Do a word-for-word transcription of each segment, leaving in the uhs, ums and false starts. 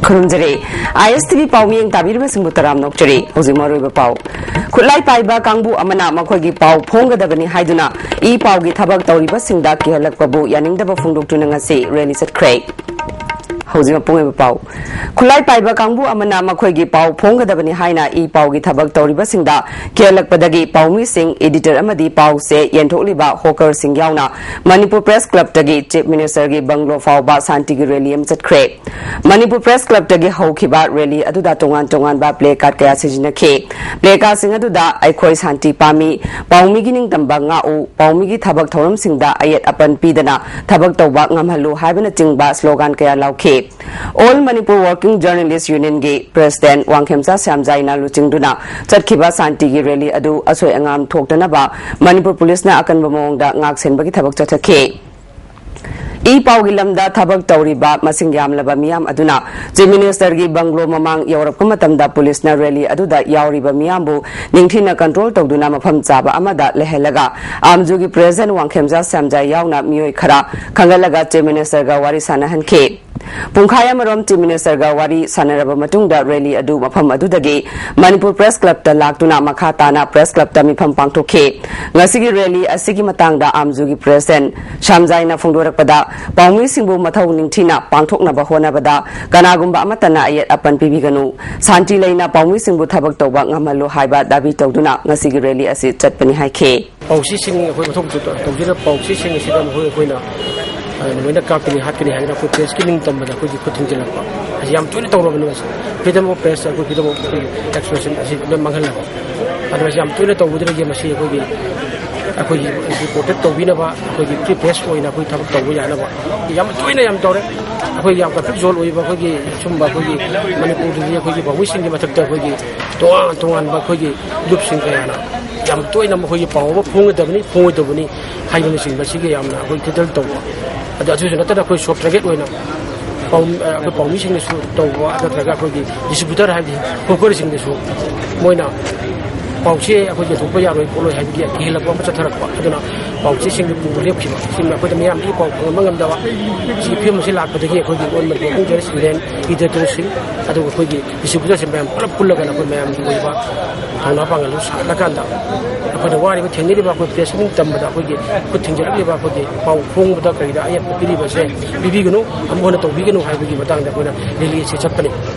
ꯈꯨꯔꯨꯝꯖꯔꯤ꯫ ꯑꯥꯏ ꯑꯦꯁ T V ꯄꯥꯎ ꯃꯤꯠꯌꯦꯡ ꯇꯥꯕꯤꯔꯤꯕꯁꯤꯡꯕꯨ ꯇꯔꯥꯝꯅ ꯑꯣꯛꯆꯔꯤ꯫ ꯍꯧꯖꯤꯛ ꯃꯔꯨꯑꯣꯏꯕ ꯄꯥꯎ꯫ ꯈꯨꯠꯂꯥꯏ ꯄꯥꯏꯕ ꯀꯥꯡꯕꯨ ꯑꯃꯅ ꯃꯈꯣꯏꯒꯤ ꯄꯥꯎ ꯐꯣꯡꯒꯗꯕꯅꯤ ꯍꯥꯏꯗꯨꯅ ꯏ ꯄꯥꯎꯒꯤ ꯊꯕꯛ ꯇꯧꯔꯤꯕꯁꯤꯡꯗ ꯀꯤꯍꯜꯂꯛꯄꯕꯨ ꯌꯥꯅꯤꯡꯗꯕ ꯐꯣꯡꯗꯣꯛꯇꯨꯅ ꯉꯁꯤ ꯔꯦꯂꯤ ꯆꯠꯈ꯭ꯔꯦ꯫ ꯍꯧꯖꯤꯛ ꯃꯄꯨꯡ ꯑꯣꯏꯕ ꯄꯥꯎ꯫ ꯈꯨꯠꯂꯥꯏ ꯄꯥꯏꯕ ꯀꯥꯡꯕꯨ ꯑꯃꯅ ꯃꯈꯣꯏꯒꯤ ꯄꯥꯎ ꯐꯣꯡꯒꯗꯕꯅꯤ ꯍꯥꯏꯅ ꯏ ꯄꯥꯎꯒꯤ ꯊꯕꯛ ꯇꯧꯔꯤꯕꯁꯤꯡꯗ ꯀꯤꯍꯜꯂꯛꯄꯗꯒꯤ ꯄꯥꯎꯃꯤꯁꯤꯡ, editor ꯑꯃꯗꯤ ꯄꯥꯎꯁꯦ ꯌꯦꯟꯊꯣꯛꯂꯤꯕ hawkerꯁꯤꯡ ꯌꯥꯎꯅ ꯃꯅꯤꯄꯨꯔ Press Clubꯇꯒꯤ Chief Ministerꯒꯤ bungalow ꯐꯥꯎꯕ ꯁꯥꯟꯇꯤꯒꯤ rally ꯑꯃ ꯆꯠꯈ꯭ꯔꯦ꯫ ꯃꯅꯤꯄꯨꯔ Press Clubꯇꯒꯤ ꯍꯧꯈꯤꯕ rally ꯑꯗꯨꯗ ꯇꯣꯉꯥꯟ ꯇꯣꯉꯥꯟꯕ placard ꯀꯌꯥ ꯁꯤꯖꯤꯟꯅꯈꯤ꯫ Placardꯁꯤꯡ ꯑꯗꯨꯗ "ꯑꯩꯈꯣꯏ ꯁꯥꯟꯇꯤ ꯄꯥꯝꯃꯤ", "ꯄꯥꯎꯃꯤꯒꯤ ꯅꯤꯡꯇꯝꯕ ꯉꯥꯛꯎ", "ꯄꯥꯎꯃꯤꯒꯤ ꯊꯕꯛ ꯊꯧꯔꯝꯁꯤꯡꯗ ꯑꯌꯦꯠ ꯑꯄꯟ ꯄꯤꯗꯅ ꯊꯕꯛ ꯇꯧꯕ ꯉꯝꯍꯜꯂꯨ" ꯍꯥꯏꯕꯅꯆꯤꯡꯕ slogan ꯀꯌꯥ ꯂꯥꯎꯈꯤ꯫ All Manipur Working Journalist Unionꯒꯤ President Wangkhemcha ꯁ꯭ꯌꯥꯝꯖꯥꯏꯅ ꯂꯨꯆꯤꯡꯗꯨꯅ ꯆꯠꯈꯤꯕ ꯁꯥꯟꯇꯤꯒꯤ rally ꯑꯗꯨ ꯑꯁꯣꯏ ꯑꯉꯥꯝ ꯊꯣꯛꯇꯅꯕ ꯃꯅꯤꯄꯨꯔ ꯄꯨꯂꯤꯁꯅ ꯑꯀꯟꯕ ꯃꯑꯣꯡꯗ ꯉꯥꯛ ꯁꯦꯟꯕꯒꯤ ꯊꯕꯛ ꯆꯠꯊꯈꯤ꯫ ꯏ ꯄꯥꯎꯒꯤ ꯂꯝꯗ ꯊꯕꯛ ꯇꯧꯔꯤꯕ ꯃꯁꯤꯡ ꯌꯥꯝꯂꯕ ꯃꯤꯌꯥꯝ ꯑꯗꯨꯅ Chief Ministerꯒꯤ bungalow ꯃꯃꯥꯡ ꯌꯧꯔꯛꯄ ꯃꯇꯝꯗ ꯄꯨꯂꯤꯁꯅ rally ꯑꯗꯨꯗ ꯌꯥꯎꯔꯤꯕ ꯃꯤꯌꯥꯝꯕꯨ ꯅꯤꯡꯊꯤꯅ control ꯇꯧꯗꯨꯅ ꯃꯐꯝ ꯆꯥꯕ ꯑꯃꯗ ꯂꯩꯍꯜꯂꯒ ꯑꯥꯝꯖꯨꯒꯤ President ꯋꯥꯡꯈꯦꯝꯆꯥ ꯁ꯭ꯌꯥꯝꯖꯥꯏ ꯌꯥꯎꯅ ꯃꯤꯑꯣꯏ ꯈꯔ ꯈꯟꯒꯠꯂꯒ Chief Ministerꯒ ꯋꯥꯔꯤ ꯁꯥꯟꯅꯍꯟꯈꯤ꯫ ꯄꯨꯡꯈꯥꯏ ꯑꯃꯔꯣꯝ Chief Ministerꯒ ꯋꯥꯔꯤ ꯁꯥꯟꯅꯔꯕ ꯃꯇꯨꯡꯗ rally ꯑꯗꯨ ꯃꯐꯝ ꯑꯗꯨꯗꯒꯤ ꯃꯅꯤꯄꯨꯔ Press Clubꯇ ꯂꯥꯛꯇꯨꯅ ꯃꯈꯥ ꯇꯥꯅ Press Clubꯇ ꯃꯤꯐꯝ ꯄꯥꯡꯊꯣꯛꯈꯤ꯫ ꯉꯁꯤꯒꯤ rally ꯑꯁꯤꯒꯤ ꯃꯇꯥꯡꯗ ꯑꯥꯝꯖꯨꯒꯤ President ꯁ꯭ꯌꯥꯝꯖꯥꯏꯅ ꯐꯣꯡꯗꯣꯔꯛꯄꯗ, ꯄꯥꯎꯃꯤꯁꯤꯡꯕꯨ ꯃꯊꯧ ꯅꯤꯡꯊꯤꯅ ꯄꯥꯡꯊꯣꯛꯅꯕ ꯍꯣꯠꯅꯕꯗ ꯀꯅꯥꯒꯨꯝꯕ ꯑꯃꯠꯇꯅ ꯑꯌꯦꯠ ꯑꯄꯟ ꯄꯤꯕꯤꯒꯅꯨ, ꯁꯥꯟꯇꯤ ꯂꯩꯅ ꯄꯥꯎꯃꯤꯁꯤꯡꯕꯨ ꯊꯕꯛ ꯇꯧꯕ ꯉꯝꯍꯜꯂꯨ ꯍꯥꯏꯕ ꯗꯥꯕꯤ ꯇꯧꯗꯨꯅ ꯉꯁꯤꯒꯤ rally ꯑꯁꯤ ꯆꯠꯄꯅꯤ ꯍꯥꯏꯈꯤ꯫ ꯄꯥꯎꯆꯦꯁꯤꯡ ꯑꯩꯈꯣꯏ ꯃꯊꯧ ꯇꯧꯖꯔꯤꯕ ꯄꯥꯎꯆꯦꯁꯤꯡ ꯑꯁꯤꯗ ꯃꯈꯣꯏ ꯑꯩꯈꯣꯏꯅ, ꯑ, ꯂꯣꯏꯅ ꯀꯥꯞꯀꯅꯤ, ꯍꯥꯠꯀꯅꯤ ꯍꯥꯏꯗꯅ ꯑꯩꯈꯣꯏ pressꯀꯤ ꯅꯤꯡꯇꯝꯕꯗ ꯑꯩꯈꯣꯏꯒꯤ ꯈꯨꯠ ꯊꯤꯡꯖꯤꯜꯂꯛꯄ ꯑꯁꯤ ꯌꯥꯝ ꯇꯣꯏꯅ ꯇꯧꯔꯕꯅꯤ꯫ ꯃꯁꯤ freedom of press, ꯑꯩꯈꯣꯏ freedom of expression ꯑꯁꯤ ꯂꯣꯏꯅ ꯃꯥꯡꯍꯜꯂꯕ꯫ ꯑꯗꯨꯅ ꯃꯁꯤ ꯌꯥꯝ ꯇꯣꯏꯅ ꯇꯧꯕꯗꯨꯗꯒꯤ ꯃꯁꯤ ꯑꯩꯈꯣꯏꯒꯤ, ꯑꯩꯈꯣꯏꯒꯤ reported ꯇꯧꯕꯤꯅꯕ, ꯑꯩꯈꯣꯏꯒꯤ free press ꯑꯣꯏꯅ ꯑꯩꯈꯣꯏ ꯊꯕꯛ ꯇꯧꯕ ꯌꯥꯅꯕ ꯌꯥꯝ ꯇꯣꯏꯅ ꯌꯥꯝ ꯇꯧꯔꯦ꯫ ꯑꯩꯈꯣꯏ ꯌꯥꯝ conflict zone ꯑꯣꯏꯕ ꯑꯩꯈꯣꯏꯒꯤ ꯁꯨꯝꯕ ꯑꯩꯈꯣꯏꯒꯤ ꯃꯅꯤꯄꯨꯔꯗꯗꯤ ꯑꯩꯈꯣꯏꯒꯤ ꯄꯥꯎꯃꯤꯁꯤꯡꯒꯤ ꯃꯊꯛꯇ ꯑꯩꯈꯣꯏꯒꯤ ꯇꯣꯉꯥꯟ ꯇꯣꯉꯥꯟꯕ ꯑꯩꯈꯣꯏꯒꯤ ꯂꯨꯞꯁꯤꯡ ꯀꯌꯥꯅ ꯌꯥꯝ ꯇꯣꯏꯅ ꯃꯈꯣꯏꯒꯤ ꯄꯥꯎ ꯑꯃ ꯐꯣꯡꯒꯗꯕꯅꯤ, ꯐꯣꯡꯉꯣꯏꯗꯕꯅꯤ ꯍꯥꯏꯕꯅꯆꯤꯡꯕ ꯁꯤꯒꯤ ꯌꯥꯝꯅ ꯑꯩꯈꯣꯏ ꯈꯤꯇꯪ ꯇꯧꯕ꯫ ꯑꯗꯣ ꯑꯗꯨꯁꯨ ꯅꯠꯇꯅ ꯑꯩꯈꯣꯏ soft target ꯑꯣꯏꯅ ꯄꯥꯎ-, ꯑꯩꯈꯣꯏ ꯄꯥꯎꯃꯤꯁꯤꯡꯗꯁꯨ ꯇꯧꯕ, ꯅꯠꯇ꯭ꯔꯒ ꯑꯩꯈꯣꯏꯒꯤ distributor ꯍꯥꯏꯕꯗꯤ hawkerꯁꯤꯡꯗꯁꯨ ꯃꯣꯏꯅ ꯄꯥꯎꯁꯦ ꯑꯩꯈꯣꯏ ꯌꯦꯟꯊꯣꯛꯄ ꯌꯥꯔꯣꯏ ꯈꯣꯠꯂꯣꯏ ꯍꯥꯏꯕꯒꯤ ꯀꯤꯍꯜꯂꯛꯄ ꯑꯃ ꯆꯠꯊꯔꯛꯄ ꯑꯗꯨꯅ ꯄꯥꯎꯆꯦꯁꯤꯡꯗꯨ ꯄꯨꯕ ꯂꯦꯞꯈꯤꯕ꯫ ꯁꯤꯅ ꯑꯩꯈꯣꯏꯗ ꯃꯤꯌꯥꯝꯗꯒꯤ ꯄꯥꯎ ꯐꯪꯍꯟꯕ ꯉꯝꯗꯕ꯫ ꯁꯤꯒꯤ ꯐꯤꯕꯝ ꯑꯁꯤ ꯂꯥꯛꯄꯗꯒꯤ ꯑꯩꯈꯣꯏꯒꯤ all Manipur working journalists union, ꯏꯗꯤꯇꯔꯁꯤꯡ, ꯑꯗꯨꯒ ꯑꯩꯈꯣꯏꯒꯤ ꯗꯤꯁꯇ꯭ꯔꯤꯕ꯭ꯌꯨꯇꯔꯁꯤꯡ ꯃꯌꯥꯝ ꯄꯨꯂꯞ ꯄꯨꯜꯂꯒꯅ ꯑꯩꯈꯣꯏ ꯃꯌꯥꯝꯒꯤ ꯑꯣꯏꯕ ꯊꯧꯅꯥ ꯄꯥꯡꯒꯜꯗꯨ ꯁꯥꯠꯂꯀꯥꯟꯗ ꯑꯩꯈꯣꯏꯅ ꯋꯥꯔꯤꯕ, ꯊꯦꯡꯅꯔꯤꯕ, ꯑꯩꯈꯣꯏ ꯄ꯭ꯔꯦꯁ ꯃꯤꯠ ꯇꯝꯕꯗ ꯑꯩꯈꯣꯏꯒꯤ ꯈꯨꯠ ꯊꯤꯡꯖꯤꯜꯂꯛꯂꯤꯕ ꯑꯩꯈꯣꯏꯒꯤ ꯄꯥꯎ ꯐꯣꯡꯕꯗ ꯀꯔꯤꯗ ꯑꯌꯦꯠꯄ ꯄꯤꯔꯤꯕꯁꯦ ꯄꯤꯕꯤꯒꯅꯨ, ꯑꯃꯨꯛ ꯍꯟꯅ ꯇꯧꯕꯤꯒꯅꯨ ꯍꯥꯏꯕꯒꯤ ꯃꯇꯥꯡꯗ ꯑꯩꯈꯣꯏꯅ ꯔꯦꯂꯤ ꯑꯁꯤ ꯆꯠꯄꯅꯤ꯫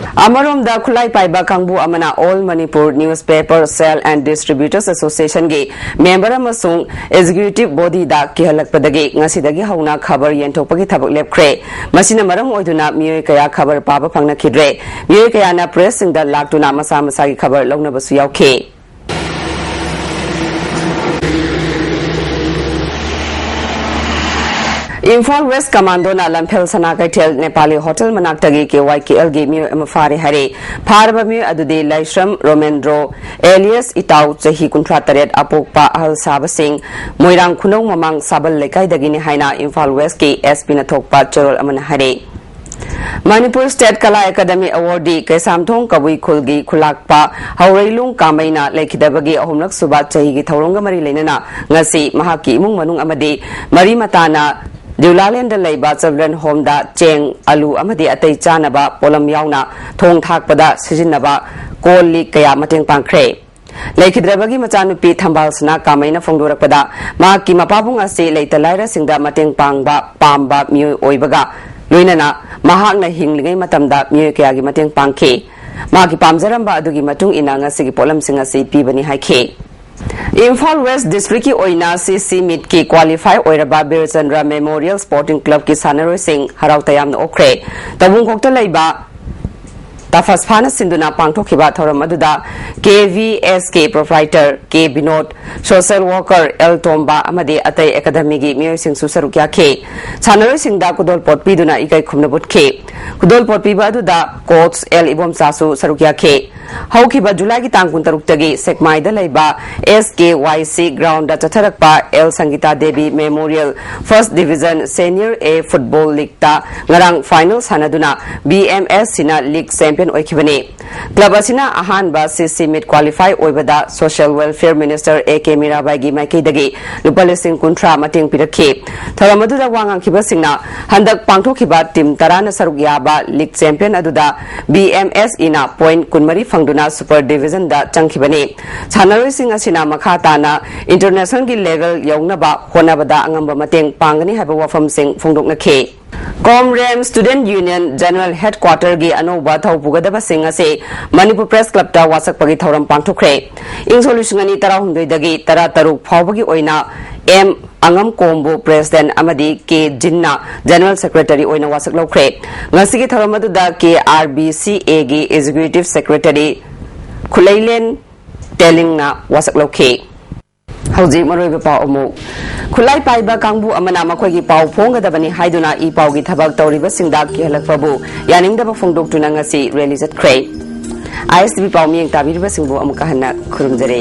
ꯑꯃꯔꯣꯝꯗ, ꯈꯨꯠꯂꯥꯏ ꯄꯥꯏꯕ ꯀꯥꯡꯕꯨ ꯑꯃꯅ All Manipur Newspaper Sale and Distributors Associationꯒꯤ ꯃꯦꯝꯕꯔ ꯑꯃꯁꯨꯡ ꯑꯦꯛꯖꯤꯀ꯭ꯌꯨꯇꯤꯚ ꯕꯣꯗꯤꯗ ꯀꯤꯍꯜꯂꯛꯄꯗꯒꯤ ꯉꯁꯤꯗꯒꯤ ꯍꯧꯅ ꯈꯕꯔ ꯌꯦꯟꯊꯣꯛꯄꯒꯤ ꯊꯕꯛ ꯂꯦꯞꯈ꯭ꯔꯦ꯫ ꯃꯁꯤꯅ ꯃꯔꯝ ꯑꯣꯏꯗꯨꯅ ꯃꯤꯑꯣꯏ ꯀꯌꯥ ꯈꯕꯔ ꯄꯥꯕ ꯐꯪꯅꯈꯤꯗ꯭ꯔꯦ꯫ ꯃꯤꯑꯣꯏ ꯀꯌꯥꯅ ꯄ꯭ꯔꯦꯁꯁꯤꯡꯗ ꯂꯥꯛꯇꯨꯅ ꯃꯁꯥ ꯃꯁꯥꯒꯤ ꯈꯕꯔ ꯂꯧꯅꯕꯁꯨ ꯌꯥꯎꯈꯤ꯫ ꯏꯝꯐꯥꯜ ꯋꯦꯁ ꯀꯃꯥꯟꯗꯣꯅ ꯂꯝꯐꯦꯜ ꯁꯅꯥ ꯀꯩꯊꯦꯜ ꯅꯦꯄꯥꯂꯤ ꯍꯣꯇꯦꯜ ꯃꯅꯥꯛꯇꯒꯤ ꯀꯦ ꯋꯥꯏ ꯀꯦ ꯑꯦꯜꯒꯤ ꯃꯤꯑꯣꯏ ꯑꯃ ꯐꯥꯔꯦ ꯍꯥꯏꯔꯦ꯫ ꯐꯥꯔꯕ ꯃꯤꯑꯣꯏ ꯑꯗꯨꯗꯤ ꯂꯥꯏꯁ꯭ꯔꯝ ꯔꯣꯃꯦꯟꯗ꯭ꯔꯣ, ꯑꯦꯂꯤꯌꯁ ꯏꯇꯥꯎ, ꯆꯍꯤ ꯀꯨꯟꯊ꯭ꯔꯥ ꯇꯔꯦꯠ, ꯑꯄꯣꯛꯄ ꯑꯍꯜ ꯁꯥꯕꯁꯤꯡ, ꯃꯣꯏꯔꯥꯡ ꯈꯨꯅꯧ ꯃꯃꯥꯡ ꯁꯥꯕꯜ ꯂꯩꯀꯥꯏꯗꯒꯤꯅꯤ ꯍꯥꯏꯅ ꯏꯝꯐꯥꯜ ꯋꯦꯁꯀꯤ ꯑꯦꯁ ꯄꯤꯅ ꯊꯣꯛꯄ ꯆꯦꯔꯣꯜ ꯑꯃꯅ ꯍꯥꯏꯔꯦ꯫ ꯃꯅꯤꯄꯨꯔ ꯁ꯭ꯇꯦꯠ ꯀꯂꯥ ꯑꯦꯀꯥꯗꯃꯤ ꯑꯦꯋꯥꯔꯗꯤ ꯀꯩꯁꯥꯝꯊꯣꯡ ꯀꯕꯨꯏ ꯈꯨꯜꯒꯤ ꯈꯨꯂꯥꯛꯄ ꯍꯧꯔꯩꯂꯨꯡ ꯀꯥꯃꯩꯅ ꯂꯩꯈꯤꯗꯕꯒꯤ ꯑꯍꯨꯝꯂꯛ ꯁꯨꯕ ꯆꯍꯤꯒꯤ ꯊꯧꯔꯝꯒ ꯃꯔꯤ ꯂꯩꯅꯅ ꯉꯁꯤ ꯃꯍꯥꯛꯀꯤ ꯏꯃꯨꯡ ꯃꯅꯨꯡ ꯑꯃꯗꯤ ꯃꯔꯤ ꯃꯇꯥꯅ ꯗ꯭ꯌꯨꯂꯥꯂꯦꯟꯗ ꯂꯩꯕ ꯆꯤꯜꯗ꯭ꯔꯦꯟ ꯍꯣꯝꯗ ꯆꯦꯡ, ꯑꯂꯨ ꯑꯃꯗꯤ ꯑꯇꯩ ꯆꯥꯅꯕ ꯄꯣꯠꯂꯝ ꯌꯥꯎꯅ ꯊꯣꯡ ꯊꯥꯛꯄꯗ ꯁꯤꯖꯤꯟꯅꯕ ꯀꯣꯜ ꯂꯤꯛ ꯀꯌꯥ ꯃꯇꯦꯡ ꯄꯥꯡꯈ꯭ꯔꯦ꯫ ꯂꯩꯈꯤꯗ꯭ꯔꯕꯒꯤ ꯃꯆꯥꯅꯨꯄꯤ ꯊꯝꯕꯥꯜ ꯁꯅꯥ ꯀꯥꯃꯩꯅ ꯐꯣꯡꯗꯣꯔꯛꯄꯗ, ꯃꯍꯥꯛꯀꯤ ꯃꯄꯥꯕꯨꯡ ꯑꯁꯤ ꯂꯩꯇ ꯂꯥꯏꯔꯁꯤꯡꯗ ꯃꯇꯦꯡ ꯄꯥꯡꯕ ꯄꯥꯝꯕ ꯃꯤꯑꯣꯏ ꯑꯣꯏꯕꯒ ꯂꯣꯏꯅꯅ ꯃꯍꯥꯛꯅ ꯍꯤꯡꯂꯤꯉꯩ ꯃꯇꯝꯗ ꯃꯤꯑꯣꯏ ꯀꯌꯥꯒꯤ ꯃꯇꯦꯡ ꯄꯥꯡꯈꯤ꯫ ꯃꯍꯥꯛꯀꯤ ꯄꯥꯝꯖꯔꯝꯕ ꯑꯗꯨꯒꯤ ꯃꯇꯨꯡ ꯏꯟꯅ ꯉꯁꯤꯒꯤ ꯄꯣꯠꯂꯝꯁꯤꯡ ꯑꯁꯤ ꯄꯤꯕꯅꯤ ꯍꯥꯏꯈꯤ꯫ ꯏꯝꯐꯥꯜ ꯋꯦꯁ ꯗꯤꯁꯇ꯭ꯔꯤꯛꯀꯤ ꯑꯣꯏꯅ ꯁꯤ ꯁꯤ ꯃꯤꯠꯀꯤ ꯀ꯭ꯋꯥꯂꯤꯐꯥꯏ ꯑꯣꯏꯔꯕ ꯕꯤꯔꯆꯟꯗ꯭ꯔ ꯃꯦꯃꯣꯔꯤꯌꯦꯜ ꯁ꯭ꯄꯣꯔꯇꯤꯡ ꯀ꯭ꯂꯕꯀꯤ ꯁꯥꯟꯅꯔꯣꯏꯁꯤꯡ ꯍꯔꯥꯎ ꯇꯌꯥꯝꯅ ꯑꯣꯛꯈ꯭ꯔꯦ꯫ ꯇꯧꯕꯨꯡꯈꯣꯛꯇ ꯂꯩꯕ ꯇꯥꯐꯁꯐꯥꯅ ꯁꯤꯟꯗꯨꯅ ꯄꯥꯡꯊꯣꯛꯈꯤꯕ ꯊꯧꯔꯝ ꯑꯗꯨꯗ ꯀꯦ ꯚꯤ ꯑꯦꯁ ꯀꯦ ꯄ꯭ꯔꯣꯄ꯭ꯔꯥꯏꯇꯔ ꯀꯦ ꯕꯤꯅꯣꯗ, ꯁꯣꯁꯤꯌꯦꯜ ꯋꯥꯔꯀꯔ ꯑꯦꯜ ꯇꯣꯝꯕ ꯑꯃꯗꯤ ꯑꯇꯩ ꯑꯦꯀꯥꯗꯃꯤꯒꯤ ꯃꯤꯑꯣꯏꯁꯤꯡꯁꯨ ꯁꯔꯨꯛ ꯌꯥꯈꯤ꯫ ꯁꯥꯟꯅꯔꯣꯏꯁꯤꯡꯗ ꯈꯨꯗꯣꯜꯄꯣꯠ ꯄꯤꯗꯨꯅ ꯏꯀꯥꯏ ꯈꯨꯝꯅꯕ ꯎꯠꯈꯤ꯫ ꯈꯨꯗꯣꯜꯄꯣꯠ ꯄꯤꯕ ꯑꯗꯨꯗ ꯀꯣꯆ ꯑꯦꯜ ꯏꯕꯣꯝꯆꯥꯁꯨ ꯁꯔꯨꯛ ꯌꯥꯈꯤ꯫ ꯍꯧꯈꯤꯕ ꯖꯨꯂꯥꯏꯒꯤ ꯇꯥꯡ ꯀꯨꯟꯇꯔꯨꯛꯇꯒꯤ ꯁꯦꯛꯃꯥꯏꯗ ꯂꯩꯕ ꯑꯦꯁ ꯀꯦ ꯋꯥꯏ ꯁꯤ ꯒ꯭ꯔꯥꯎꯟꯗ ꯆꯠꯊꯔꯛꯄ L Sangita Devi memorial first division senior A football ꯂꯤꯒꯇ ꯉꯔꯥꯡ ꯐꯥꯏꯅꯦꯜ ꯁꯥꯟꯅꯗꯨꯅ ꯕꯤ ꯑꯦꯝ ꯑꯦꯁ ꯁꯤꯅ ꯂꯤꯒ ꯆꯦꯝꯄꯤꯌꯟ ꯆꯦꯝꯄꯤꯌꯟ ꯑꯣꯏꯈꯤꯕꯅꯤ꯫ ꯀ꯭ꯂꯕ ꯑꯁꯤꯅ ꯑꯍꯥꯟꯕ ꯁꯤꯁꯤ ꯃꯤꯠ ꯀ꯭ꯋꯥꯂꯤꯐꯥꯏ ꯑꯣꯏꯕꯗ social welfare minister A K ꯃꯤꯔꯥꯕꯥꯏꯒꯤ ꯃꯥꯏꯀꯩꯗꯒꯤ ꯂꯨꯄꯥ ꯂꯤꯁꯤꯡ ꯀꯨꯟꯊ꯭ꯔꯥ ꯃꯇꯦꯡ ꯄꯤꯔꯛꯈꯤ꯫ ꯊꯧꯔꯝ ꯑꯗꯨꯗ ꯋꯥ ꯉꯥꯡꯈꯤꯕꯁꯤꯡꯅ ꯍꯟꯗꯛ ꯄꯥꯡꯊꯣꯛꯈꯤꯕ ꯇꯤꯝ ꯇꯔꯥꯅ ꯁꯔꯨꯛ ꯌꯥꯕ ꯂꯤꯒ ꯆꯦꯝꯄꯤꯌꯟ ꯑꯗꯨꯗ ꯕꯤ ꯑꯦꯝ ꯑꯦꯁ ꯏꯅ ꯄꯣꯏꯟ ꯀꯨꯟꯃꯔꯤ ꯐꯪꯗꯨꯅ ꯁꯨꯄꯔ ꯗꯤꯕꯤꯖꯟꯗ ꯆꯪꯈꯤꯕꯅꯤ꯫ ꯁꯥꯟꯅꯔꯣꯏꯁꯤꯡ ꯑꯁꯤꯅ ꯃꯈꯥ ꯇꯥꯅ ꯏꯟꯇꯔꯅꯦꯁꯅꯦꯜꯒꯤ ꯂꯦꯚꯦꯜ ꯌꯧꯅꯕ ꯍꯣꯠꯅꯕꯗ ꯑꯉꯝꯕ ꯃꯇꯦꯡ ꯄꯥꯡꯒꯅꯤ ꯍꯥꯏꯕ ꯋꯥꯐꯝꯁꯤꯡ ꯐꯣꯡꯗꯣꯛꯅꯈꯤ꯫ ꯀꯣꯝꯔꯦꯝ ꯁ꯭ꯇꯨꯗꯦꯟꯠ ꯌꯨꯅꯤꯌꯟ ꯖꯦꯅꯔꯦꯜ ꯍꯦꯗꯀ꯭ꯋꯥꯇꯔꯒꯤ ꯑꯅꯧꯕ ꯊꯧ ꯄꯨꯒꯗꯕꯁꯤꯡ ꯑꯁꯤ ꯃꯅꯤꯄꯨꯔ ꯄ꯭ꯔꯦꯁ ꯀ꯭ꯂꯕꯇ ꯋꯥꯁꯛꯄꯒꯤ ꯊꯧꯔꯝ ꯄꯥꯡꯊꯣꯛꯈ꯭ꯔꯦ꯫ ꯏꯪ ꯁꯣꯛ ꯂꯤꯁꯤꯡ ꯑꯅꯤ ꯇꯔꯥꯍꯨꯝꯗꯣꯏꯗꯒꯤ ꯇꯔꯥꯇꯔꯨꯛ ꯐꯥꯎꯕꯒꯤ ꯑꯣꯏꯅ ꯑꯦꯝ ꯑꯉꯝ ꯀꯣꯝꯕꯨ ꯄ꯭ꯔꯦꯁꯤꯗꯦꯟꯠ ꯑꯃꯗꯤ ꯀꯦ ꯖꯤꯟꯅ ꯖꯦꯅꯔꯦꯜ ꯁꯦꯀ꯭ꯔꯦꯇꯔꯤ ꯑꯣꯏꯅ ꯋꯥꯁꯛ ꯂꯧꯈ꯭ꯔꯦ꯫ ꯉꯁꯤꯒꯤ ꯊꯧꯔꯝ ꯑꯗꯨꯗ ꯀꯦ ꯑꯥꯔ ꯕꯤ ꯁꯤ ꯑꯦꯒꯤ ꯑꯦꯛꯖꯤꯀ꯭ꯌꯨꯇꯤꯚ ꯁꯦꯀ꯭ꯔꯦꯇꯔꯤ ꯈꯨꯂꯩꯂꯦꯟ ꯇꯦꯂꯤꯡꯅ ꯋꯥꯁꯛ ꯂꯧꯈꯤ꯫ ꯍꯧꯖꯤꯛ ꯃꯔꯨꯑꯣꯏꯕ ꯄꯥꯎ ꯑꯃꯨꯛ꯫ ꯈꯨꯠꯂꯥꯏ ꯄꯥꯏꯕ ꯀꯥꯡꯕꯨ ꯑꯃꯅ ꯃꯈꯣꯏꯒꯤ ꯄꯥꯎ ꯐꯣꯡꯒꯗꯕꯅꯤ ꯍꯥꯏꯗꯨꯅ ꯏ ꯄꯥꯎꯒꯤ ꯊꯕꯛ ꯇꯧꯔꯤꯕꯁꯤꯡꯗ ꯀꯤꯍꯜꯂꯛꯄꯕꯨ ꯌꯥꯅꯤꯡꯗꯕ ꯐꯣꯡꯗꯣꯛꯇꯨꯅ ꯉꯁꯤ ꯔꯦꯂꯤ ꯆꯠꯈ꯭ꯔꯦ꯫ ꯑꯥꯏ ꯑꯦꯁ ꯇꯤ ꯚꯤ ꯄꯥꯎ ꯃꯤꯠꯌꯦꯡ ꯇꯥꯕꯤꯔꯤꯕꯁꯤꯡꯕꯨ ꯑꯃꯨꯛꯀ ꯍꯟꯅ ꯈꯨꯔꯨꯝꯖꯔꯤ꯫